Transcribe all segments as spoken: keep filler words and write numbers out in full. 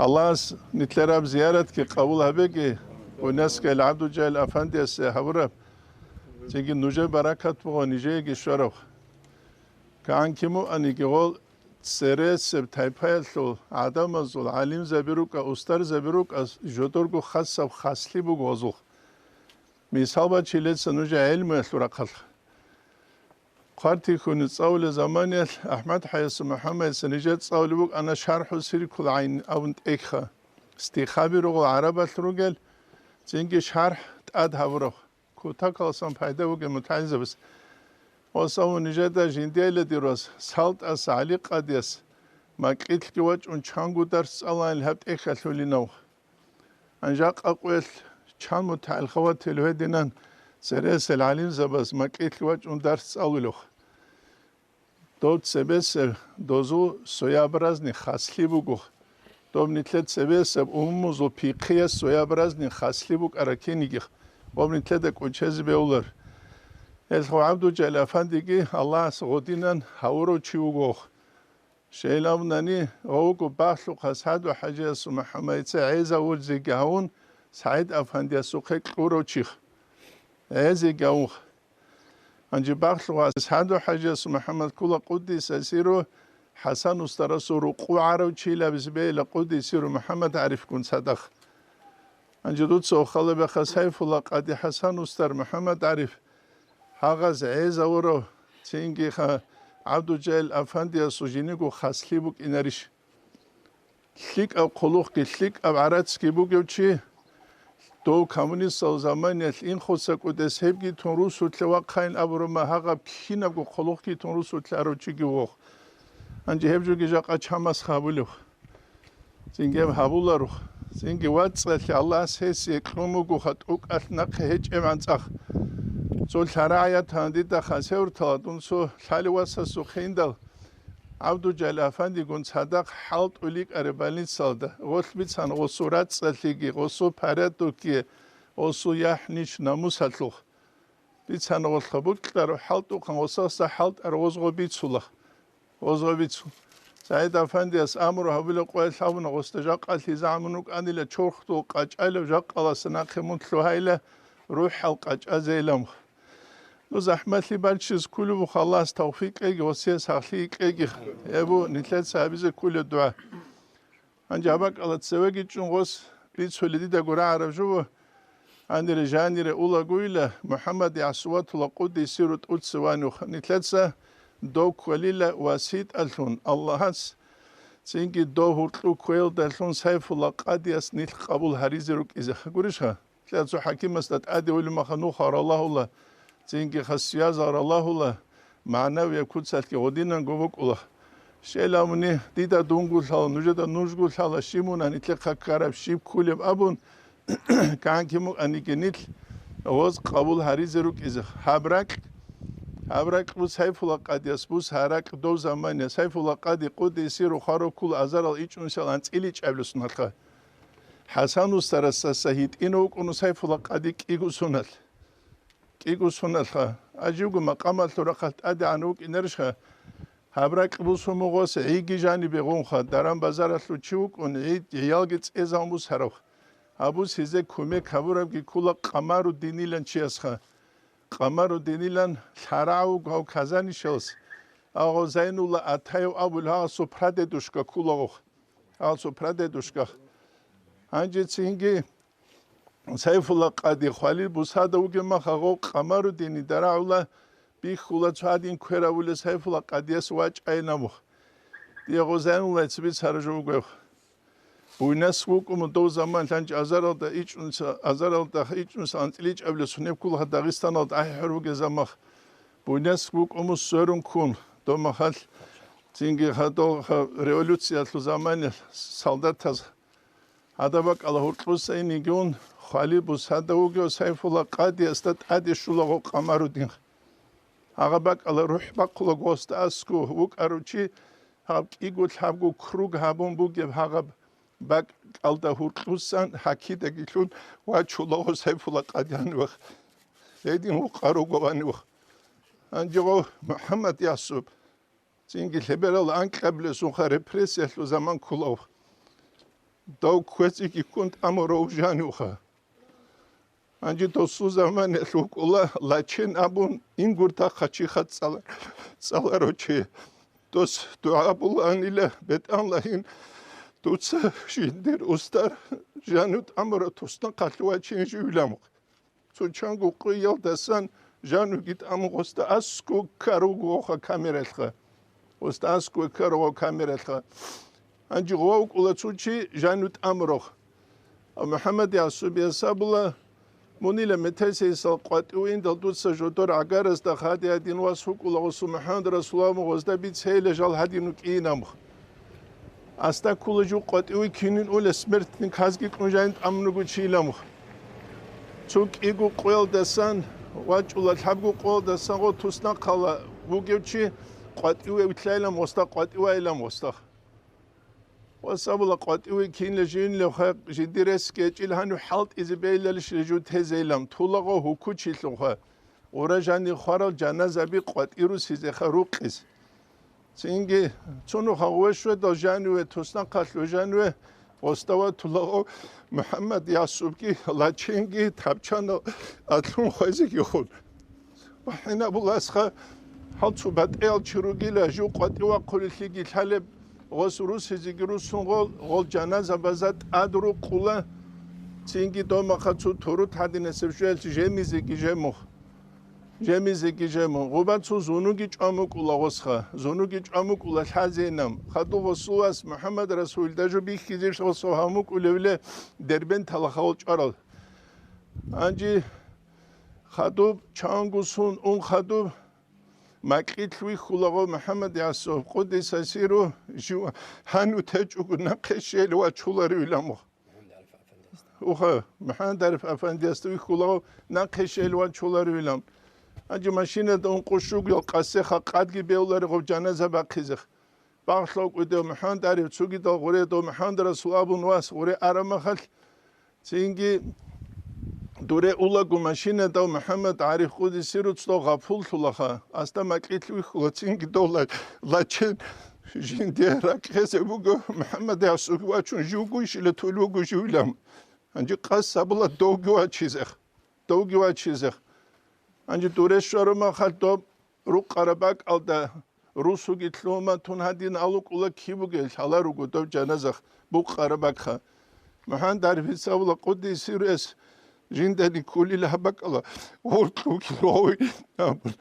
Аллагьас нилъераб зияратги къабул гьабеги, Буйнакскил ГӀабдулжалил афандиясе гьабураб, цинги нужер баракат буго нижееги щвараб. Кагьан кимуаниги гъол цересеб тайпаялъул гӀадамазул гӀалимзаби рукӀа, устарзаби рукӀа, жодорго хасаб хаслъи буго гъозул. Мисал бачилеца нужер гӀелмуялъул рахъалъ. Хъвартихьуни цӀалулел заманиялъ АхӀмад-хӀаясул МухӀаммадица нижер цӀалулеб букӀана ШархӀу Сиркул ГӀайн абун тӀехьха, стихаби руго гӀарабалъ ругел, цинги шархӀ тӀад гьабураб, кутакаласан пайда бугеб мутагӀилзабаз. Ва савун нижеда жиндиайла дирвас, СалтӀас ГӀали къадияс, макьилъги вачӀун чанго дарс цӀалаанил гьаб тӀехьалъулинав. Анжакъа къоялъ чан мутагӀил хаватил гьединан цересел гӀалимзабаз макьилъ вачӀун дарс цӀалулев. Дов цебесеб дозул своеобразный хаслъи буго. Доб нилъер цебесеб умумузул пихъияс своеобразный хаслъи букӀара кинигих, доб нилъеда кӀочезе бегьулар. Гьелъго ГӀабдулжалил афандиги Аллагьас гъодинан гьавурав чи вугох. Щайилавнани гъовго Бахлъухъа СагӀду-хӀажиясул МухӀаммадица гӀезавулзеги гьавун, СагӀид-афандиясухъе кьурав чих. ГӀезеги гьавун. Гьанже Бахлъухъа СагӀду-хӀажиясул МухӀаммад ккула къуддиса сиру ХӀасан устарасул рукъу гӀарав чилабизе бейла къуддиса сиру МухӀаммад ГӀарифгун цадахъ. Гьанже дуца охалабеха Сайфулла къади ХӀасан устар МухӀаммад ГӀариф, гьагъаз гӀезавурав, цинги ха-, ГӀабдулжалил афандиясул жиниго хаслъи букӀинарищ? ЛъикӀаб хъулухъги лъикӀаб гӀарацги бугев чи, дов коммунистал заманиялъ инхоса кӀудес гьебги тун русулъе вахъайин абураб ма гьагъаб кинабго хъулухъги тун русулъе арав чиги вугъ. Гьанже гьеб жоги жакъа чамас гьабулев. Цинги гьаб гьабуларо. Цинги вацӀцӀалъи Аллагьас гьесие кьун бугоха тӀокӀалъ нахъе гьечӀеб анцӀахъ. Цо лъарагӀаятан дида хасевртала дун цо лъалев васасухъе индал, ГӀабдулжалил афандигун цадахъ хӀалтӀуликӀараб больницалда, гъолъ бицана гъосул рацӀцӀалъиги, гъосул порядокги, гъосул яхӀ-нич-намусалъухъ. Бицана гъолъха букьараб хӀалтӀухъан гъосаса хӀалтӀараб гъозго бицула. Гъозго бицун. СагӀид-афандияс амру гьабулеб къоялъ абуна гъосда жакъа лъизагӀан мун вукӀанила чорхдул къачӀалев жакъаласа нахъе мун лъугьайила рухӀал къачӀазейилан. Ну, захӀмалъи баччиз кколеб буха, Аллагьас тавфикъ кьеги, гъосие сахлъи кьеги. Гьеб бу нилъеца гьабизе кколеб дугӀа. Гьанже гьаб бакӀалда цевеги чӀун гъос бицулеб дидаго рагӀараб жо, гьанире жанире улагойила, МухӀаммад Ясуватуллагьгун тӀуцеванухъ нилъеца дов кколила васитӀалъун Аллагьас, цинги дов гьуркьу кквеялдалъун Сайфулла къадияс нилъ къабул гьаризе рукӀизе. Гурищха? Лъацо хӀакимасда тӀаде улеб маха нухал ралагьула, цинги хас связал ралагьула, магӀнавияб куцалъги гъодинанго букӀула. Щайилавни дида дунгу лъала, нужеда нужго лъала, щиб мун гьанилъехъа ккараб, щиб кколеб абун, кагьанки мукӀаниги нилъ гъоз къабул гьаризе рукӀизе. Гьаб ракь, гьаб ракь бу Сайфулла къадияс бус гьаракь дов замания Сайфулла къади къудиси рухъа роккула азарал ичӀнусал анцӀили чӀаблъусуналха. ХӀасан устарасаса гьитӀина вукӀуна Сайфулла къади кӀиго суналъ. КӀиго суналъха, гӀажибго макъамалъул рахъалъ тӀадегӀан вукӀинарищха? Гьаб ракь бусумугъос гӀиги жанибе гъунха, даран-базаралъув чи вукӀун, гӀи-, гӀиялги цӀезавун бусарав. Абус гьезе кумек гьабурабги ккула Къамаруддинилан чиясха. Къамаруддинилан лъарагӀав вуго гьав Казанишалас. Агъо Зайнулла Атаев абулев гьасул прадедушка ккулагъухъ. Гьасул прадедушках. Гьанже цинги Сайфулла къади хвалил бусада вугеб мах, агъо Къамаруддини дарагӀула бихьула цо гьадин кверавулел Сайфулла къадияс вачӀайин абухъ. Дие гъозаинуллай цебе цара жо вугев. Буйнас вукӀун дов заман лъанчӀ азаралда ичӀнуса, азаралда ичӀнуса анцӀили чӀаблъи сунеб ккулха Дагъистаналда ахӀи хӀур бугезаб мах. Буйнас вукӀун сверун ккун, дов махалъ цинги гьадал революциялъул заманалъ солдатаз Гьадаб бакӀалда гьуркьуса инигун, хвалил бусада вугев Сайфулла къадиясда тӀаде щулаго Къамарудин. Гьагъаб бакӀалда рухӀ бахъулаго гъосда аскӀов вукӀарав чи, гьаб кӀиго лъабго круг гьабун бугеб гьагъаб бакӀалда гьуркьусан гьакидагилъун вачулаго Сайфулла къадиян вах. Гьедин вукъа руго вани вах. Гьанже гъов МухӀаммад Ясуб. Цинги лъеберал анкьабилесунха репрессиялъул заман кколав. Дов кквезеги ккун тӀамурав жанивха. Гьанже досул заманаялъ вукӀула лачен абун, ингуртахъа чиха цӀала-, цӀаларо чи. Дос дугӀа буланила, бетӀанлъагьин, дуца жиндир устар жану тӀамурав туснахъалъув вачин живилан. Цо чанго къуялдасан жануги тӀамун гъосда аскӀов ккаруго гъоха камералъха. Гъосда аскӀов ккаруго камералъха. Гьанже гъов вукӀула цо чи жану тӀамурав. А МухӀаммад Ясубияс абула, мунила метерсейсал къватӀив индал дуца жодор гӀагаразда хадиадин вас вукӀула гъосул МухӀаммад Расулав гъозда бицейила жал гьадин вукӀинамха. Аста ккула жив къватӀиве кинин ула смертник, гьазги кьун жанин тӀамун вуго чиламха. Цо кӀиго къуялдасан вачӀула, лъабго къуялдасан гъо туснахъала вугев чи къватӀиве вилълъайилан гъосда, къватӀивайилан гъосда. Ва сабула къватӀиве кинла жинлевха, жиндир рес ккечӀил гьанив хӀалтӀизе бейилалищ жив тезейилан, тулаго гьукучилъунха, гъура жанир хварал жаназаби къватӀирусизеха рукъизе. Цинги цунуха гъве щведал жаниве, туснахъалъув жаниве, гъосда ватулаго МухӀаммад Ясубги лаченги тапчанал атлъун хвезеги хун. Ва хӀинабуласха гьал цо батӀиял чи ругила, жив къватӀивахъулелъиги лъалеб, гъос русизеги русун гъол, гъол жаназабаза тӀад рукъула, цинги домахъа цо турут гьадинасеб щвелъ жемизеги жемух. Жемизеги жемун. Гъуба цо зунуги чӀван букӀула гъосха. Зунуги чӀван букӀула лъазейилан. Хадуб гъосул вас МухӀаммад Расулида жо бихьизе гъосул гьамукӀулевле Дербенталахъа гъол чӀварал. Гьанже хадуб чанго сун ун хадуб макьилъ вихьулаго МухӀаммад Ясуб, къуддиса сирругьу, жив гьанив течӀого нахъе щейилан вачуларивилан мух. Уха, МухӀаммад Ариф афандиясда вихьулаго нахъе щейилан вачуларивилан. Гьанже машинада ункъо щугел къасеха къадги бевларигъуб жаназа бахъизе. Багълъа вукӀуйдав МухӀаммад Ариф, цогидал гъуредав МухӀаммад Расул абун вас гъуре арамахалъ, цинги дуре улаго машинадав МухӀаммад Ариф къуддиса сирругьу гъапуллъулаха, асда макьилъ вихьула, цинги дов ла-, лачен жинде ракӀезе буго, МухӀаммад Ясуб вачун живго ишила тул вуго живилан. Гьанже къасд гьабула довги вачизех, довги вачизех. Гьанже дуре щвараб махалъ доб рукъараб бакӀалда русуги лъугьун батун гьадин алукӀула киб бугеб лъала руго доб жаназах букъараб бакӀха. МухӀаммад Арифица абула къуддиса сирругьу жиндани кколила гьаб бакӀала гъоркьуги лъугьуй абун.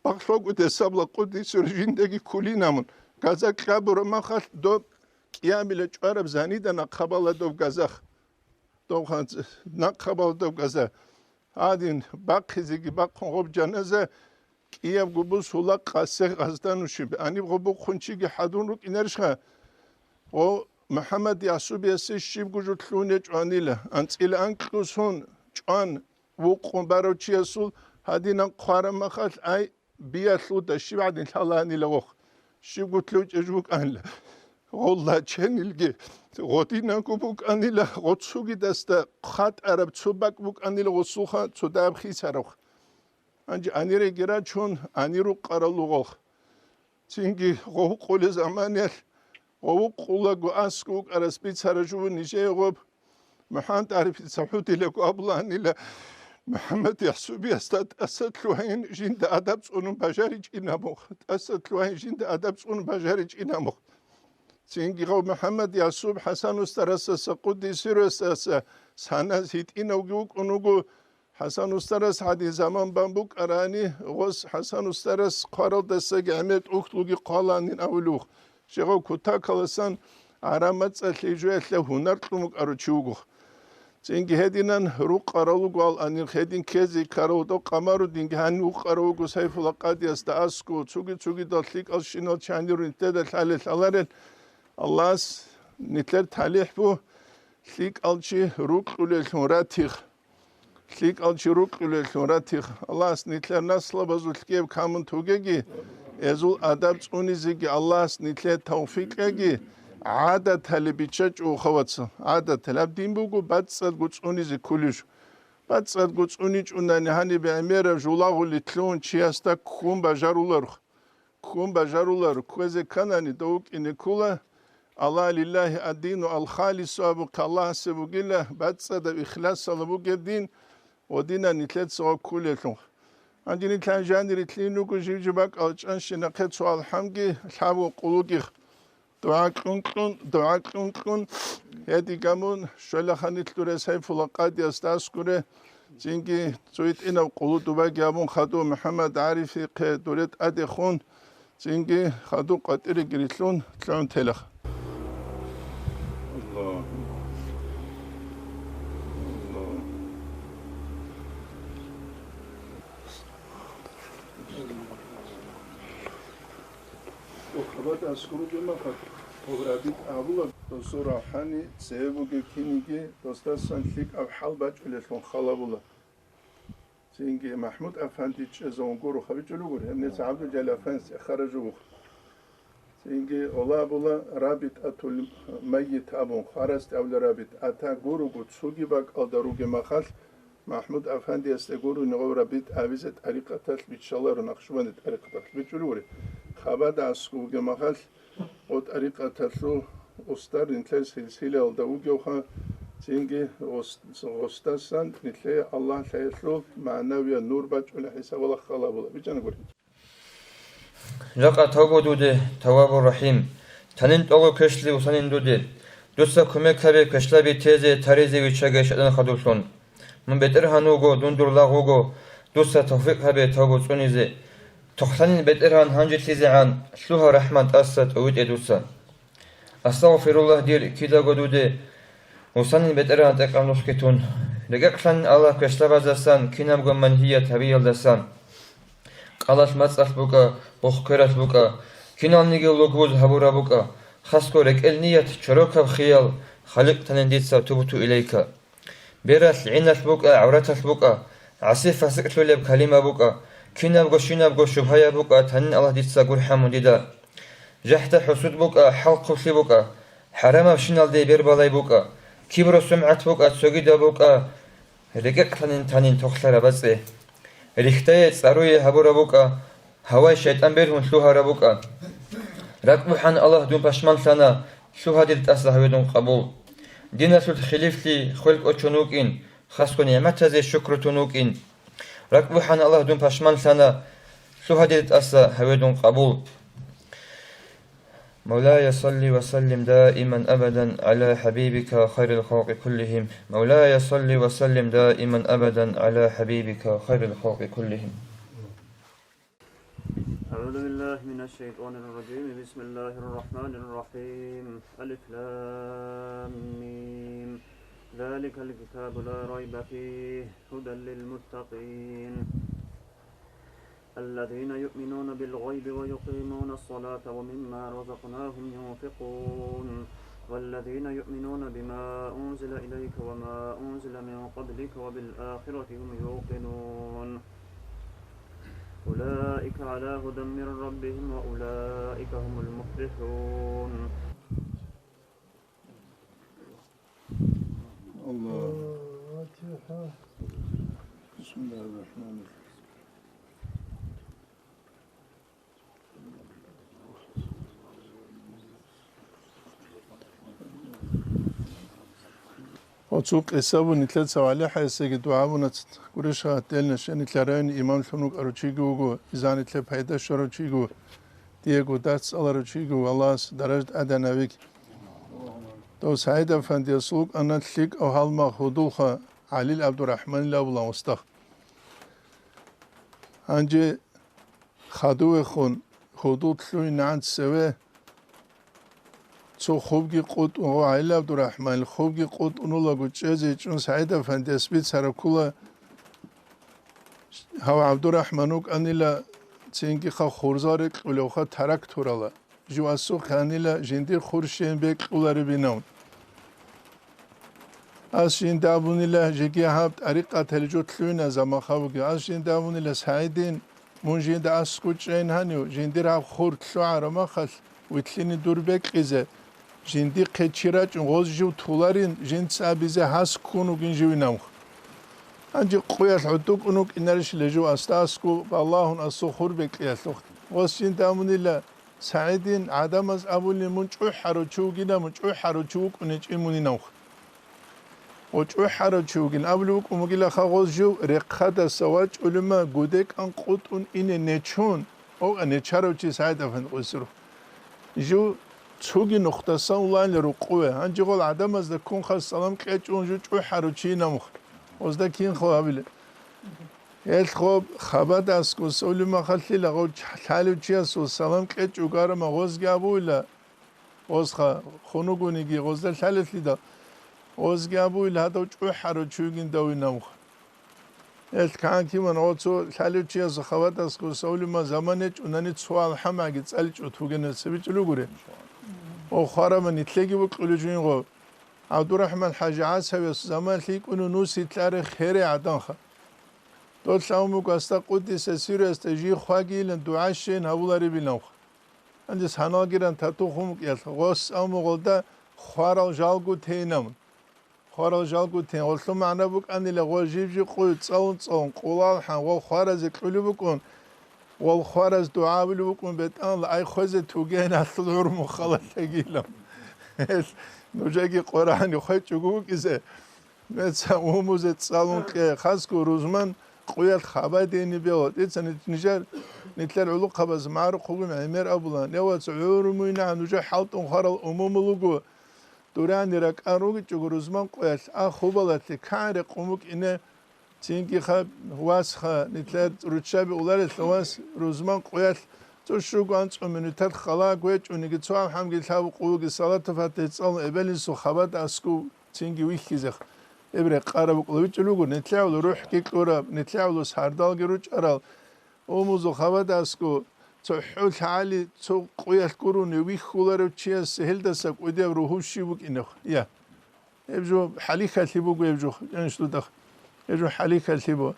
Багълъа вукӀуйдав гьес абула къуддиса сирругьу жиндаги кколин абун. Газа кьабураб махалъ доб кӀиабила чӀвараб занида нахъабала доб газах. Дов ханцӀ-, нахъабала доб газа. Гьадин бахъизеги бахъун гъоб жаназа кӀиябго бусула къасе гъазданущиб. Гьаниб гъо бухъун чиги хӀадун рукӀинарищха? Гъо МухӀаммад Ясубиясе щибго жо лъугьун гьечӀо гьанила. АнцӀила анкьго сун чӀван вукъун барав чиясул гьадинан хъвараб махалъ, ай, биялъуда щиб гӀадин лъалаанила гъохъ, щибго лъучӀеб жо букӀанила. Гъолла ченилги гъодинанго букӀанила, гъоцугидасда хъатӀараб цо бакӀ букӀанила гъосулха цодаб хисараб. Гьанже гьаниреги рачун, гьанир рукъарал ругъохъ. Цинги гъов къулей заманаялъ, гъов къулаго аскӀов вукӀарас бицара жугьу нижее гъоб. МухӀаммад Арифица гьудилаго абуланила, МухӀаммад Ясубиясда тӀаса лъугьайин жинда адаб цӀунун бажаричӀин абун, тӀаса лъугьайин жинда адаб цӀунун бажаричӀин абун. Цинги гъов МухӀаммад Ясуб ХӀасан устарасаса, къуддиса сирругьуса, саназ гьитӀинавги вукӀун вуго, ХӀасан устарас гьадин заман бан букӀарани, гъос ХӀасан устарас хъваралдасаги гӀемер тӀухьдулги хъваланин авулев вуго. Жегъав кутакаласан гӀараб мацӀалъе жоялъе гьунар кьун вукӀарав чи вуго. Цинги гьединан рукъарал руго аланил, гьедин ккезе ккарав дов Къамарудинги гьанив вукъарав вуго Сайфула къадиясда аскӀов, цуги-цугидал лъикӀал щинал чанир нилъеда лъалел лъаларел. Аллагьас нилъер талихӀ бу, лъикӀал чи рукьулеллъун ратих. ЛъикӀал чи рукьулеллъун ратих. Аллагьас нилъер наслабазулъ кӀияб камун тугеги, эзул адаб цӀунизеги Аллагьас нилъее тавфикъ кьеги, гӀадатале биччачӀо, вацал. ГӀадатале. Гьаб дин буго бацӀцӀадго цӀунизе кколищ. БацӀцӀадго цӀуничӀунани гьаниб гӀемераб жулагъули лъугьун чиясда ккун бажаруларх. Ккун бажарулар, кквезе кканани, дов вукӀине ккола. «Алла лиллагьи ад-дину ал-халису» абухъе, Аллагьасе бугила бацӀцӀадаб ихласалда бугеб дин, ва динан нилъеца гъо ккулелъул. Гьанже нилъ жанире лъин руго жив-жив бакӀал чӀанщинахъе цо алхӀамги лъабго къулуги. ДугӀа кьун-кьун, дугӀа кьун-кьун, гьедигамун, щвелаха нилъ дуре Сайфула къадиясда аскуре, цинги цо гьитӀинаб къулу дубаги абун хадув МухӀаммад ГӀарифихъе дуре тӀадехун, цинги хадув къватӀиреги рилълъун лъугӀун телаха. Хабада аскуруги маха, гъоб рабитӀа абула, досул рахӀани цеве бугеб киниги досдасан лъикӀаб хӀал бачӀулелъун халабула. Цинги МахӀмуд-афанди чӀезавун гуро хабичӀулев гури, гьеб нилъ ГӀабдулжалил-афандица эхараб жо буго. Цинги ола абула РабитӀатул Маййит абун, хварасде абула РабитӀа, гурого цоги бакӀалда ругеб махалъ, МахӀмуд-афандиясда гурони гъоб рабитӀа абизе тӀарикъаталъ биччаларо, Накъшбанди тӀарикъаталъ бичӀчӀулев гури. Хабада аскӀов вугеб махалъ, гъо тӀарикъаталъул устар нилъер силсилаялда вугевха, цинги гъос-, гъосдасан нилъее Аллагь лъаялъул магӀнавияб нур бачӀуна хӀисабалда халабула. БичӀчӀана гури. Жакъа тавбу дуде, Таввабур Рахим. Танин тӀолго квешлъи усанин дуде. Дуца кумек гьабе квешлъаби тезе, таризе виччаге шайтӀан хадурлъун. Мун бетӀергьан вуго, дун дур лагъ вуго, дуца тавфикъ гьабе тавбу цӀунизе. Тохлъанин БетӀергьан гьанжелъизегӀан, лъугьа рахӀмат тӀаса тӀовитӀе дуца. Астагъфируллагь дир кидаго дуде, усанин БетӀергьан тӀекъан нухги тун. РекӀекълъанин Аллагь квешлъабаздасан, кинабго мангьият гьабиялдасан. Кьалалъ мацӀалъ букӀа, бохквералъ букӀа, киналниги лугбуз гьабураб букӀа, хасго рекӀел ният, чорокаб хиял, Халикъ танин дица, тубту илайка. Бералъ, гӀиналъ букӀа, гӀавраталъ букӀа, гӀаси-фасикълъулеб калима букӀа, кинабго щинабго шубгьаяб букӀа, танин Аллагь дица, гурхӀа мун дида. ЖахӀда-хӀусуд букӀа, хӀалхъублъи букӀа, хӀарамабщиналде бербалай букӀа, кибру-сумгӀат букӀа, цогидаб букӀа, рекӀекълъанин танин тохлъараб бацӀцӀе. Рихьдае, цӀаруе гьабураб букӀа, гьавай шайтӀан бергьун лъугьараб букӀа. РакӀбухӀан Аллагь дун пашманлъана, лъугьа дир тӀаса гьаве дун къабул. Диналъул хилифлъи хвел кӀочон вукӀин, хасго нигӀматазе шукру тун вукӀин. РакӀбухӀан Аллагь дун пашманлъана, лъугьа дир тӀаса гьаве дун къабул. مولاي صل وسلم دائما أبدا على حبيبك خير الخلق كلهم. مولاي صل وسلم دائما أبدا على حبيبك خير الخلق كلهم. أعوذ بالله من الشيطان الرجيم. بسم الله الرحمن الرحيم. ألف لام ميم. ذلك الكتاب لا ريب فيه هدى للمتقين. الذين يؤمنون بالغيب ويقيمون الصلاة ومما رزقناهم ينفقون. والذين يؤمنون بما أنزل إليك وما أنزل من قبلك وبالآخرة هم يوقنون. أولئك على هدى من ربهم وأولئك هم المفلحون. الله. الفاتحة. بسم الله الرحمن الرحيم. Оцул къисабу нилъеца валихӀаясеги дугӀа бунац, гурищ гьатӀелна, щай нилъер районе имамлъун вукӀарав чиги вуго, изан нилъер пайда щварав чиги вуго, диего дарс цӀаларав чиги вуго, Аллагьас даража тӀадегӀан гьавеги. Дов СагӀид-афандиясул вукӀана лъикӀав гьалмагъ гьудулха, ГӀалил ГӀабдурахӀманил абулан устахъ. Гьанже хадувехун, гьудул лъугӀинегӀан цеве, цо хубги къутӀун, гъо, ГӀалил ГӀабдурахӀманил хубги къутӀунулаго чӀезе чӀун СагӀид-афандияс бицараб ккола, гьав ГӀабдурахӀман вукӀанила, цинги-ха хурзал рекьулевха тарак турала. Жив асухъанила, жиндир хур щиб бекьуларебинав. Ас жинда абунила, жеги гьаб тӀарикъаталъ жо лъугӀина заман хабуги. Ас жинда абунила, СагӀидин, мун жинда аскӀучӀейин гьанив, жиндир гьаб хур лъугӀараб махалъ вилълъине дур бекьизе, жиндихъе чи рачӀун гъоз жив туларин, жинца абизе гьас ккун вугин живинавха. Гьанже къуялъ гӀодукӀун вукӀинарищ лежу аста аскӀу балагьун асул хур бекьиялъухъ. Гъос жинда абунила, СагӀидин гӀадамаз абуни, мун чӀухӀарав чи вугина, мун чӀухӀарав чи вукӀунечӀин мунинавха. Ва чӀухӀарав чи вугин абулев вукӀун бугилаха гъоз жив рехъадаса вачӀулема гудекӀан къутӀун ине нечун, ога нечарав чи СагӀид афанди къуйсуру. Жив цуги нухдасан уланила рукъуве, гьанже гъол гӀадамазда ккун хас салам кьечӀун жив чӀухӀарав чи инамуха. Гъозда кинха гьабиле? Гьелъ гъоб хабад аскӀуса улемахалъила гъов лъалев чиясул салам кьечӀо гарама гъозги абуйла, гъозха хунугуниги гъозда лъалелъидал, гъозги абуйла гьадав чӀухӀарав чуйгин давинавха. Гьелъ кан киман гъо цо лъалев чиясул хабад аскӀуса улема заман гьечӀунани цо алхӀамаги цӀаличӀо тугенал цебичӀел ругури. О хварама нитлъеги букьулев жуйин гъо. ГӀабдурахӀман ХӀажи ГӀасавияс заман лъикӀуну нус итларе хере гӀаданха. Дол лъавмуг аста къуддиса сириясда жий хвагийилан дугӀа щейин гьавуларебиланха. Гьанже саналгиран тату хумукӀиялъ гъос амугъалда хварал жалгу тейнамун. Хварал жалгу тейн гъолъу магӀна букӀанила гъо жиб-жиб къуй цӀалун-цӀалун къулалхӀан гъо хваразе кьулеб букӀун, гъол хвараз дугӀа абулеб букӀун бетӀанла ай хвезе тугейин гьалъул гӀурму халатагилан. Нужеги Къуръани хвечӀого вукӀизе. Меца умузе цӀалун кье, хасго рузман къуялъ хабадейни бегьу. Дица нит-, нижер, нитлъер гӀулухъабаз магӀарухъ гьугун гӀемер абула, невац гӀурмуйна нужер хӀалтӀун хварал умумул руго. Дурани ракӀан ругичӀого рузман къуялъ, а хубалалъе кагӀи рекъун букӀине, цинги ха, вас ха, нитлъер руччаби уларелъа вас рузман къуялъ, цо щуго анцӀго минутат хала гвечӀониги, цо алхӀамги лъабу къулги, салату фатихӀ цӀалун эбелинсул хабад аскӀов. Цинги вихьизех. Эб рекъараб букӀла вичӀел руго, нитлъагӀула рухӀги кьураб, нитлъагӀула сардалги ручӀарал, умузул хабадасго, цохӀо лъагӀали цо къуялъ гурони вихьуларев чиясе гьелдаса кӀудияб ругьу щиб букӀинев? Я. Гьеб жо хӀалихьалъи буго, гьеб жо, гьанж дудах. Гьеб жо хӀалихьалъи буго.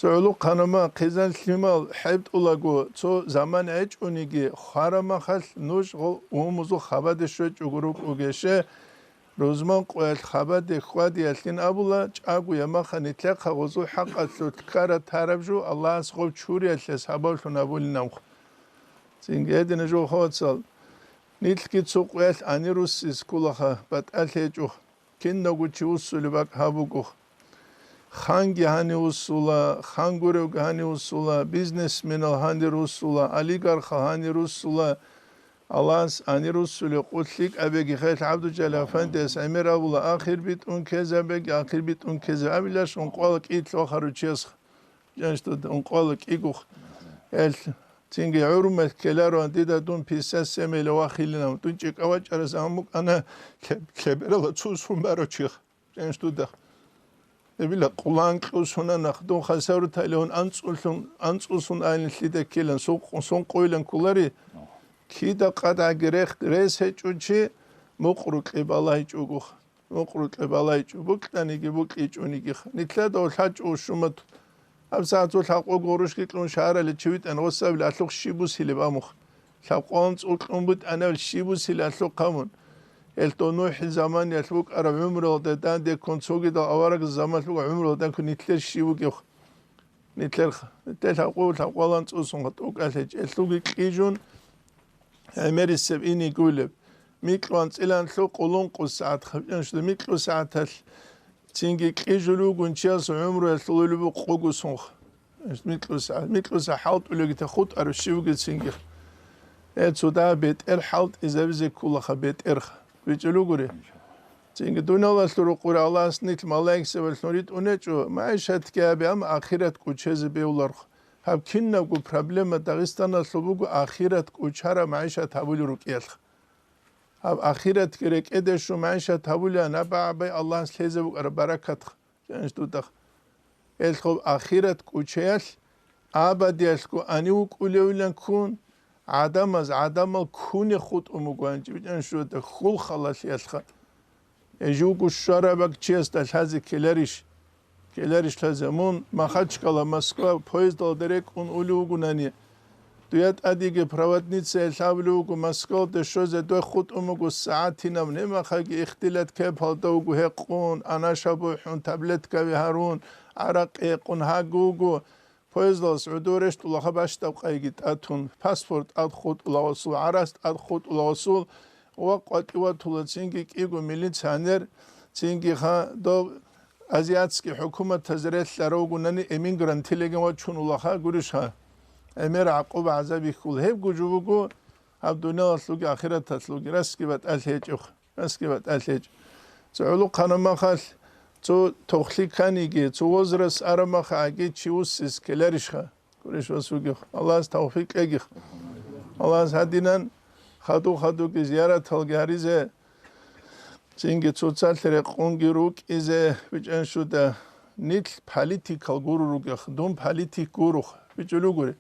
Цо гӀулухъанама хъизан лъимал хӀебтӀулаго, цо заман гӀечӀониги, хварамахалъ нуж гъо-, умузул хабаде щвечӀого рукӀугеше, рузман къоялъ хабаде хьвадиялъин абула, чӀаго ямаха нитлъахъа гъозул хӀакъалъулъ ккара тараб жо Аллагьас гъов чуриялъе сабаблъун абулин амх. Цинги гьедина жо хвацал. Нилъги цо къоялъ гьанир руссис кколаха, батӀалъи гьечӀо. Кинавго чи вуссулеб бакӀ гьаб буго. Ханги гьанив вуссула, хан гуревги гьанив вуссула, бизнесменал гьанир вуссула, олигархал гьанир вуссула, Аллагьас гьанир вуссулев къулъ лъикӀабеги хел ГӀабдулжалил афандияс гӀемер абула, ахир битӀун ккезабеги, ахир битӀун ккезаб абилаш ункъвала кӀитлъ вахаручиясха. Жанш дуда ункъвала кӀигух. Эл цинги гӀурмалъ ккелароан дида дун пятьдесят семь вахилинав, дун чӀикӀа вачӀарас ан букӀана лъеб-, лъеберала цо сун барав чиха. Жанш дуда. Эбила къулан кьусунанах, дун хасавруталиун анцӀулъун, анцӀусун айлин лъида ккелан, сукъ-, сункъуйлан кколари, кида къадгӀаги рехт-, рес гьечӀо чи, мукърукьи балайчӀугуха. Мукърукье балайчӀо, букьаниги букьичӀонигиха. Нитлъадав лъачӀо шумат. ГьабсагӀат цо лъабкъо гъурущги кьун шагьаралде чи витӀан гъосабил алъухъ щиб бусилеб амух. Лъабкъоялда цӀукьун бутӀанабил щиб бусилеб алъухъ гьабун. Гьелъ дов НухӀил заманиялъ букӀараб гӀумруялда данде ккун цогидал авараг заманалъ букӀараб гӀумруялда данде ккун нитлъер щиб бугеб? Нитлъерха, нитлъер лъабкъо лъабкъоялда цӀусунха тӀокӀалъе чӀелъуги кьижун, гӀемерисеб ине гулеб. Микьу анцӀила анлъу къулункъу сагӀат хабчӀанщина, микьу сагӀаталъ цинги кьижулев вугун чияс гӀумруялъул улеб къугу сунха. Микьу сагӀат, микьу сагӀат хӀалтӀулеги та хутӀарав щивги цинги. Э, цо дагь бетӀер хӀалтӀизабизе кколаха бетӀерха. БичӀчӀулугури. Цинги дуниялалъул рукъури Аллагьас нилъ малаикзабазулъун ритӀунечӀо, магӀишатги гьабе, амма ахират кӀучезе бевлархъ. Гьаб кинабго проблема Дагъистаналъул буго ахират кӀучараб магӀишат гьабулел рукӀиялъ. Гьаб ахиратги рекӀеде щун магӀишат гьабулеан, гьаб-гьабай Аллагьас лъезе букӀараб баракатха. Жаниш дудах. Элъ гъоб ахират кӀучаялъ абадиялъго гьанив вукӀулевилан ккун, гӀадамаз гӀадамал ккуне хутӀун буго гьанчи, жаниш дуда, хьул халалъиялъха. Э, живго щвараб бакӀ чиясда лъазе ккеларищ? Ккеларищ лъазе? Мун Махачкала, Москва поездалда рекӀун улев вугунани, дуе тӀадеги проводницаялъ абулев вуго, Москвалде щвезе дуе хутӀун буго сагӀатинаб, немахаги ихтилат кепалда вуго гьекъун, анаша бухӀун, таблеткаби гьарун, гӀаракъи гьекъун гьагу вуго. Поездалас гӀодов рещтӀулаха бащдаб къайги тӀатун, паспорт тӀад хутӀула гъосул, гӀарац тӀад хутӀула гъосул, ва къватӀиватула цинги кӀиго милиционер, цинги ха дов азиатский хӀукуматаз релълъаравгунани эмигрантилеген вачун улаха гурищха. ГӀемер гӀакъуба гӀазабихьул гьебго жо буго гьаб дуниялалъулги ахираталъулги расги батӀалъи гьечӀебха. Аски батӀалъеч. Цо гӀолохъанаб махалъ, цо тохлъи кканиги, цо возраст араб махаги чи вуссис ккеларищха? Гурищ ва сугих. Аллагьас тавфикъ кьегих. Аллагьас гьадинан хадув-хадуги зияраталги гьаризе, цинги цоцалъ рекъунги рукӀизе, бичӀанщуда, нилъ политикал гуро ругех, дун политик гурухъ, бичӀулугури.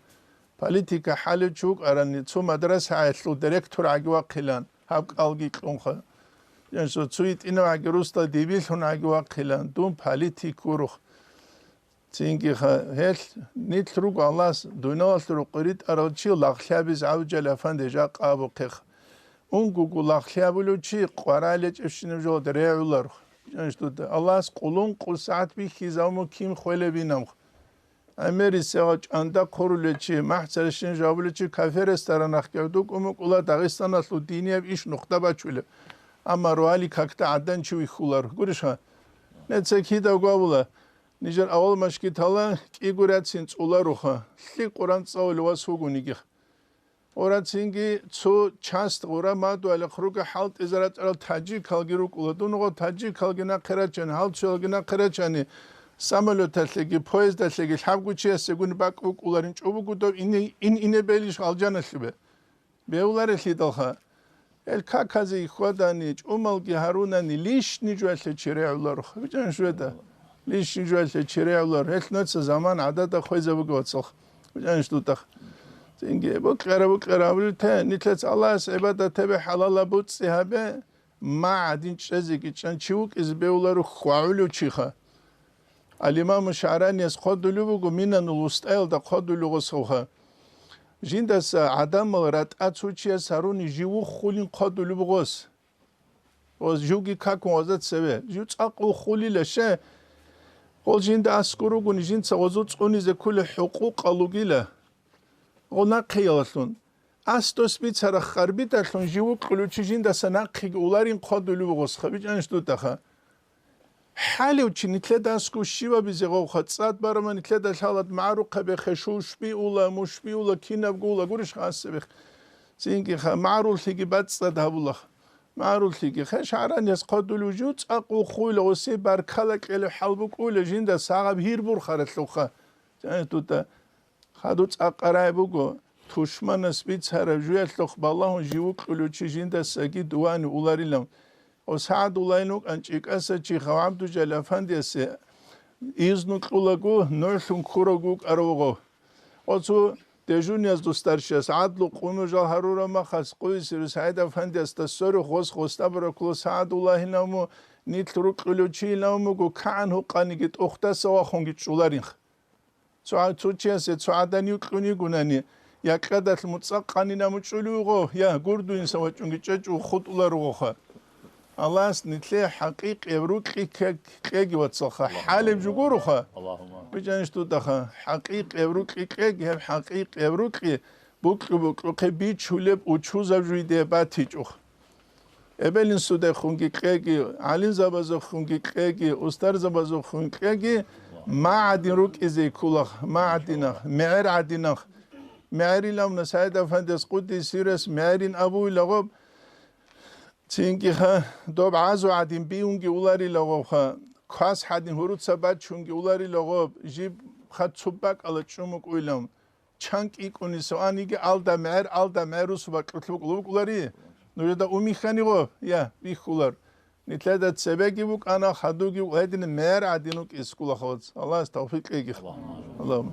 Политика хӀалев чи вукӀарани, цо мадрасаялъул директор гӀаги вахъилан, гьаб кӀалги кьунха. Гьанже цо гьитӀинав гӀаги русла дибилъун гӀаги вахъилан, дун политик гурухъ. Цинги ха-, гьелъ нилъ руго Аллагьас дуниялалъул рукъи ритӀарал чи лагълъи гьабизе гӀавжал афанде жакъа абухъех. Унгуго лагълъи гьабулев чи къварал гьечӀебщинаб жоялда регӀуларухъ. Гьанже дуда Аллагьас къулун къу сагӀат бихьизабун кин хвелебинаб. ГӀемерисегъа чӀанда хъурулев чи, махӀцаращин жавабулев чи кафер ресторанахъ гӀодукӀун букӀула Дагъистаналъул динияб иш нухда бачулеб. Амма руали какда гӀадан чи вихьулар. Гурищха? Неца кида гвавула, нижер авал машгитала кӀиго рацин цӀуларуха, лъи Къуран цӀалулев вас вугонигих. Гъурацинги цо част гъура мадугьалихъ руго хӀалтӀизаратарал таджикалги рукӀула. Дун гъо таджикалги нахъе рачани, гьалчуялги нахъе рачани, самолеталъеги, поездалъеги лъабгучиясегуни бакӀ букӀуларин чӀобугу дов ине-, ин-, ине белищ алжаналъубе? Бевларелъидалха. Гьел каказе ихьвадани, чӀумалги гьарунани лишни жуялъе черегӀуларухъ. ВичӀан жуеда. Лишни жуялъе черегӀулар. Гьелъ нуца заман гӀадада хвезабуге вацалха. ВичӀанищ дутӀахъ. Цинги, букьара-букьара абулел те, нилъец Аллагьас гӀибадат гьабе, хӀалала буцӀцӀи гьабе, ма гӀадин чӀезеги чӀан чи вукӀизе бевларухъ хвагӀулев чиха. Ал-Имаму ШагӀранияс хъодулев вуго, Минанул ВустӀаялда хъодулев гъосавха. Жиндаса гӀадамал ратӀа цо чияс гьаруни жив вуххулин хъодулев гъос. Ва живги какун ваза цеве. Жив цӀакъ вуххулила ще. Гъол жинда аскӀор ругони жинца гъозу цӀунизе кколел хӀукъукъал ругила. Гъо нахъеялалъун. Ас дос бицарах харбидалъун жив вукьулев чи жиндаса нахъеги уларин хъодулев гъос хабичӀанищ дутӀаха. ХӀалев чи нилъеда аскӀов щивабизе гъовха, цӀад барама нилъеда лъалат магӀрухъабехъе, шушбиула, мушбиула, кинабгула, гурищ хасабихъ. Цинги ха, магӀрулъиги бацӀцӀад гьабулах. МагӀрулъиги хъе шагӀранияс хъодулев жив цӀакъ вухуйла, гъуси баркала кьелев хӀал букӀуйла, жинда сагъаб гьир бурхаралъухъа. ЦӀанихъ дуда хадур цӀакъ рагӀи буго, тушманас бицараб жуялъухъ балагьун жив вукьулев чи жиндасаги дувани уларилан. Ва СагӀадуллагьин вукӀан ЧӀикӀаса чи ХӀавгӀабдужал афандиясе изну кьулаго, нугӀлъун ккурав вукӀарав гъов. Оцу дежурниязду старшияс гӀадлу къунужал гьарурав махас къуйсиру СагӀид афандиясда сверухъ гъос гъостабуракула СагӀадуллагьинав му, нилъ рукьулев чийилав муго, кагӀан гьукъаниги тӀухьдаса вахунги чӀуларинх. Цо, цо чиясе цо гӀадан юкьун йигунани, якьадалъ муцӀа къанина мучӀулев вуго, я гурду инсан вачӀунги чӀечӀо хутӀуларугъоха. Аллагьас нилъее хӀакъикъияб рукьи ккеги вацалха, хӀалеб жугуруха. Аллагьумма. БичӀанищ дудаха, хӀакъикъияб рукьи ккеги, гьеб хӀакъикъияб рукьи букьу-букьухъе бичулеб учузаб жуйде батичӀухъ. Эбел-инсудехунги кьеги, гӀалимзабазухъунги кьеги, устарзабазухъун кьеги, магӀадин рукӀизе ккулах, магӀадинах, мегӀер гӀадинах. МегӀерилавна СагӀид-афандияс къуддис сирас мегӀерин абуйлагъуб, цинги ха, доб гӀазу гӀадин биунги уларилагъубха, квас гӀадин гьуруца бачунги уларилагъуб, жиб ха цуббакӀала чӀумукӀуйлав. Чан кӀикӀуни соаниги алда мегӀер, алда мегӀер русу бакьулъ букӀулари. Нужеда умихьани гъо, я, бихьулар. Нилъеда цебеги букӀана, хадуги букӀ-, гьедин мегӀер гӀадин вукӀис ккулахъ вац. Аллагьас тавфикъ кьегих. Аллагьумма.